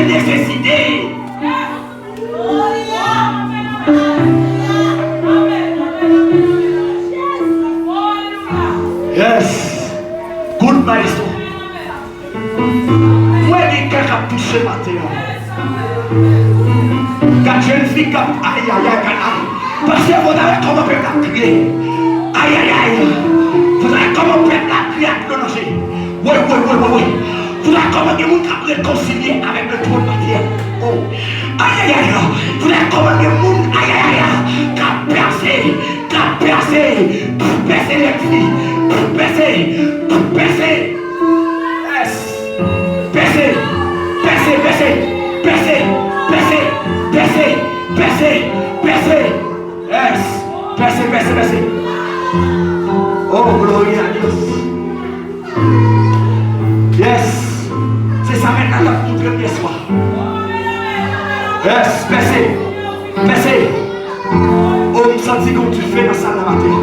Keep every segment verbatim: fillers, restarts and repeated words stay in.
nesesite. Yes. Good maestro. Mwen gen kè k ap touche maten an. Gad jèn fi k ap ayayay, gad, ay. Pastè, fò ta wè kòman pèp la kriye. Ayayay. Fò ta wè kòman pèp la kriye ak dlo nan je. Woy, woy, woy, woy, woy. Fò ta wè kòman gen moun k ap rekonsilye avèk le twòn maten an. Oh. Ayayay. Fò ta wè kòman gen moun, ayayay, k ap pèse. K ap pèse, pèse lèt fi, pèse, pèse. Yes. Pèse, pèse, pèse. Yes. Pèse, pèse, pèse. Oh, gloria a Dios. Yes. Se sa mèt la t ap montre m yèswa. Yes, pèse. Pèse. Oh, m santi gon dife nan sal la maten.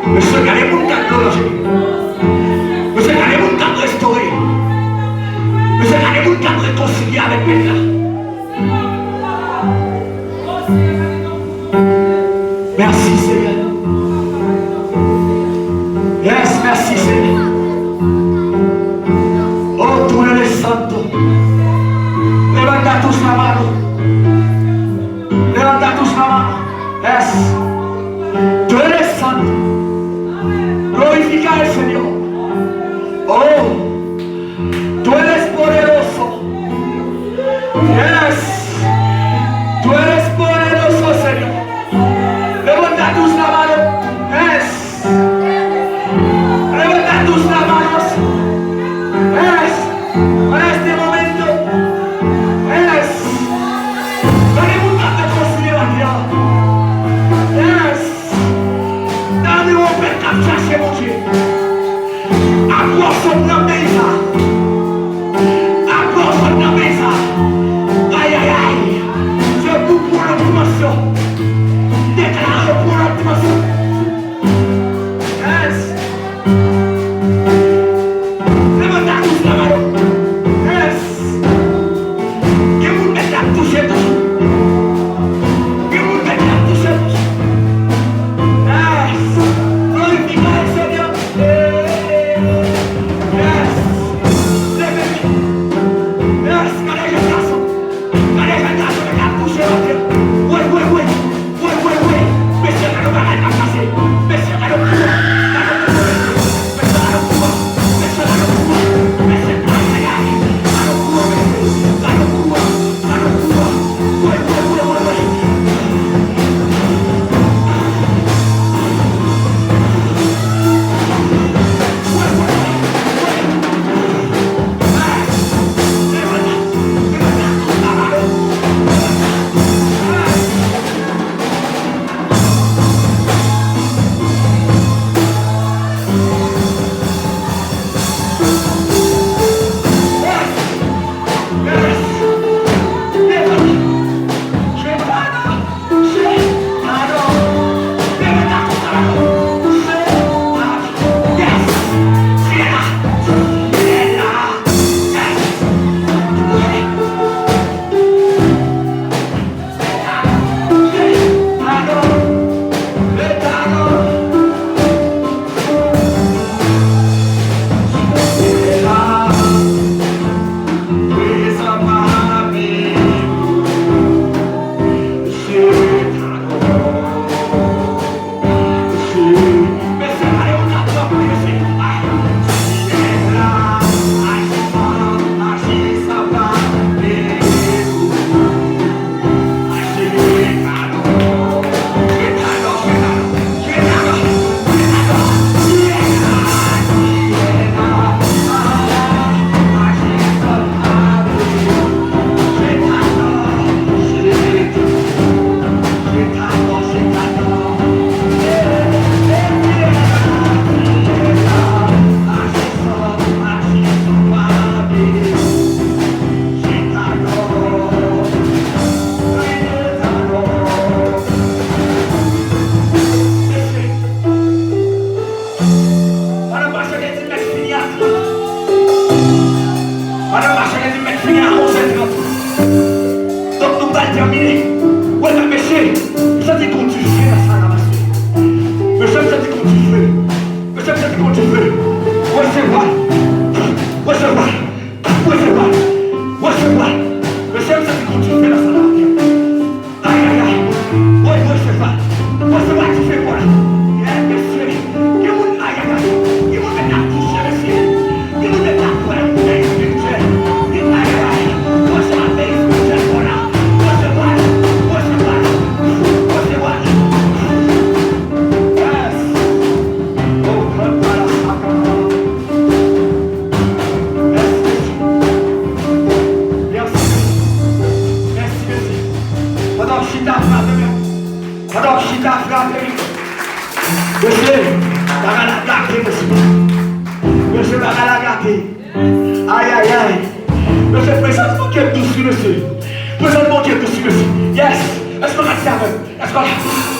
Mesye, gade moun k ap melanje. Mesye, gade moun k ap restore. Mesye, gade moun k ap rekonsilye avèk mèt la. Mèsi, Senyè. Yes, mèsi, Senyè. Oh, tú eres santo. Levanta tus la mano. Levanta tus la mano. Yes. Tú eres santo. Glorifica al Señor. Oh. Tú eres poderoso. Yes. Tú eres poderoso, Señor. Levanta tus la mano. Yes. Levanta tus la manos. Yes. En este momento. Yes. Gade moun k ap rekonsilye latè. Yes. Dame yon pèp k ap chache Bondye. Apre w sot nan peyi sa. Apre w sot nan peyi sa. Ay, Wè la, mesye, m santi gon dife nan sal la, mesye. Mesye, m santi gon dife. Mesye, m santi gon dife. Resevwa. Resevwa. Resevwa. Resevwa. Mesye, m santi gon dife nan sal la. Ay, ay, ay. Woy, resevwa. Resevwa dife pou la. Yes, mesye. Gen moun, ay, ay, ay. Gen moun met la touche, mesye. Gen moun met la touche, mesye. Ay, ay, ay. Resevwa, mesye, pou la. Resevwa. Resevwa. Resevwa. Yes. Oh, God, God, God, God. Mèsi, Mesye. Mèsi, Mesye. Mèsi, Mesye. Pandan w chita, frape men w. Pandan w chita, frape men w. Mesye, bagay la gate, mesye. Mesye, bagay la gate. Ay, ay, ay. Mesye, prezans Bondye dous, wi, mesye. Prezans Bondye dous, wi, mesye. Yes. Èske w ka di sa avè m? Èske w ka...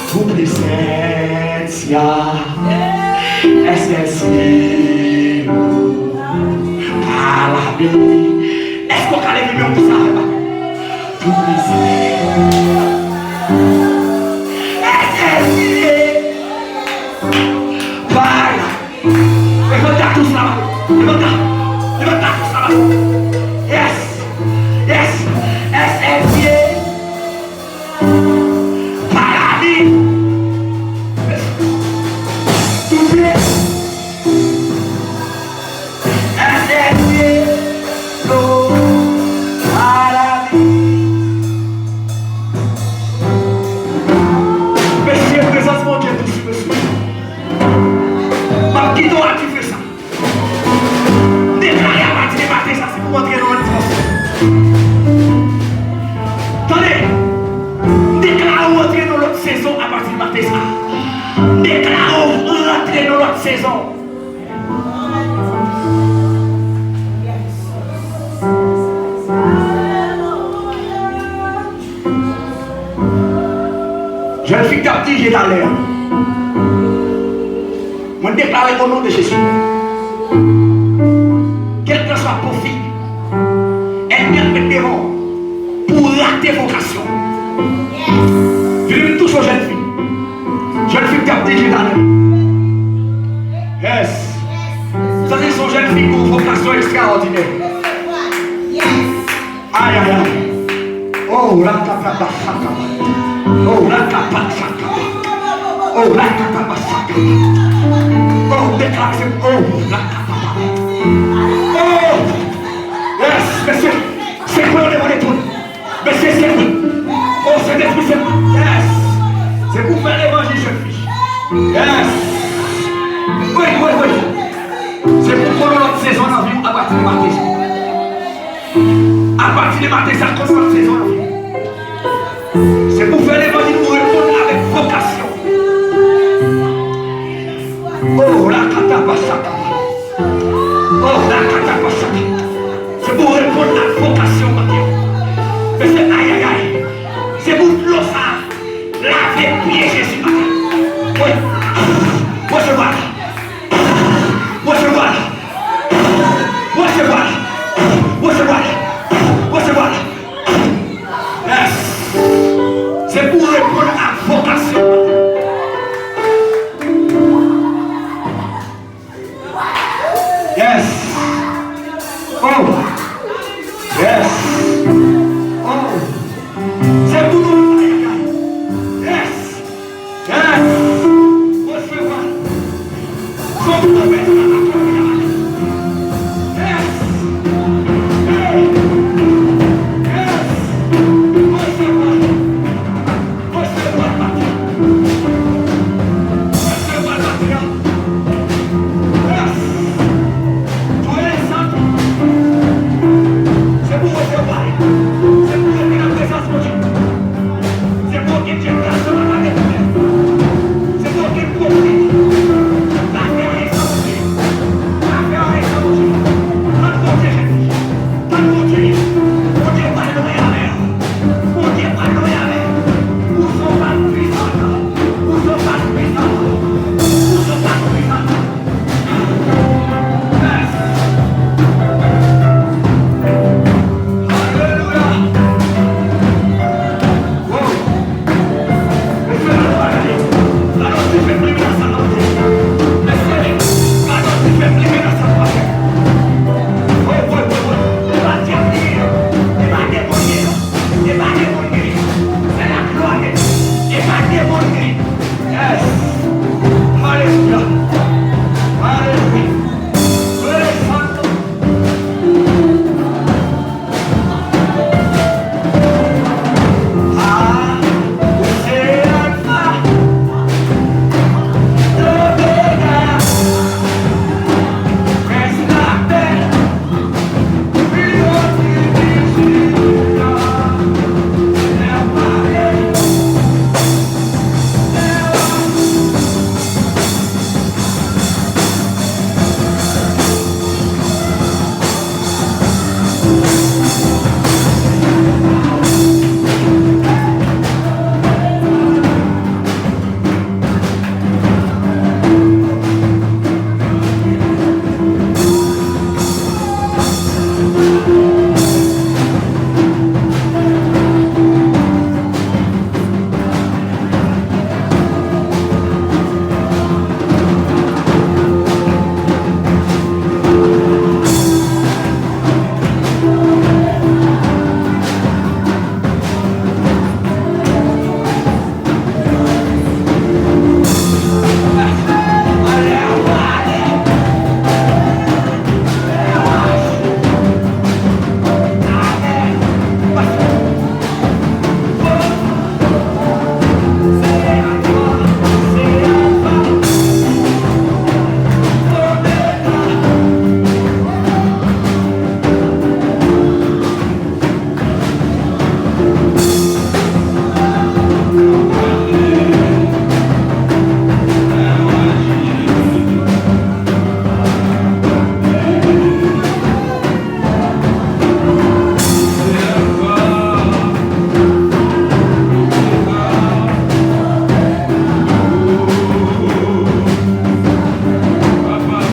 Tu presencia es el cielo para mí. Èske w ka leve men w pou sa avè m? Tu presencia es el cielo para... Levanta tus manos. Levanta. Levanta tus manos. Yes. Yes. Es el cielo para mí. Tú ves. Es el cielo para mí. Mesye, prezans Bondye dous, mesye. M ap kite w ak dife sa. M deklare apati de maten sa, se pou w antre nan lòt dimansyon. Tande! M deklare w antre nan lòt sezon apati de maten sa. M deklare w antre nan lòt sezon. Jèn fi k t ap dirije talè a. Mwen deklare o non de Jezi. Kèlkanswa pwofi ènmi an met devan w pou w rate vokasyon. Vini m touche w jèn fi. Jèn fi k t ap dirije talè. Yes. Sa se yon jèn fi ki gen yon vokasyon ekstraòdinè. Ay, ay, ay. Oh, rakataba sakaba. Oh, rakaba sakaba. Oh, rakataba sakaba. Oh, deklare se, oh, rakataba. Oh, yes, mesye. Sekwe yo devan letroun. Mesye, sekwe. Oh, Sentespri, sekwe. Yes. Se pou fè levanjil, jèn fi. Yes. Wi, wi, wi. Se pou konnen lòt sezon nan vi w apati de maten sa. Apati de maten sa, konnen lòt sezon nan vi w. Se pou fè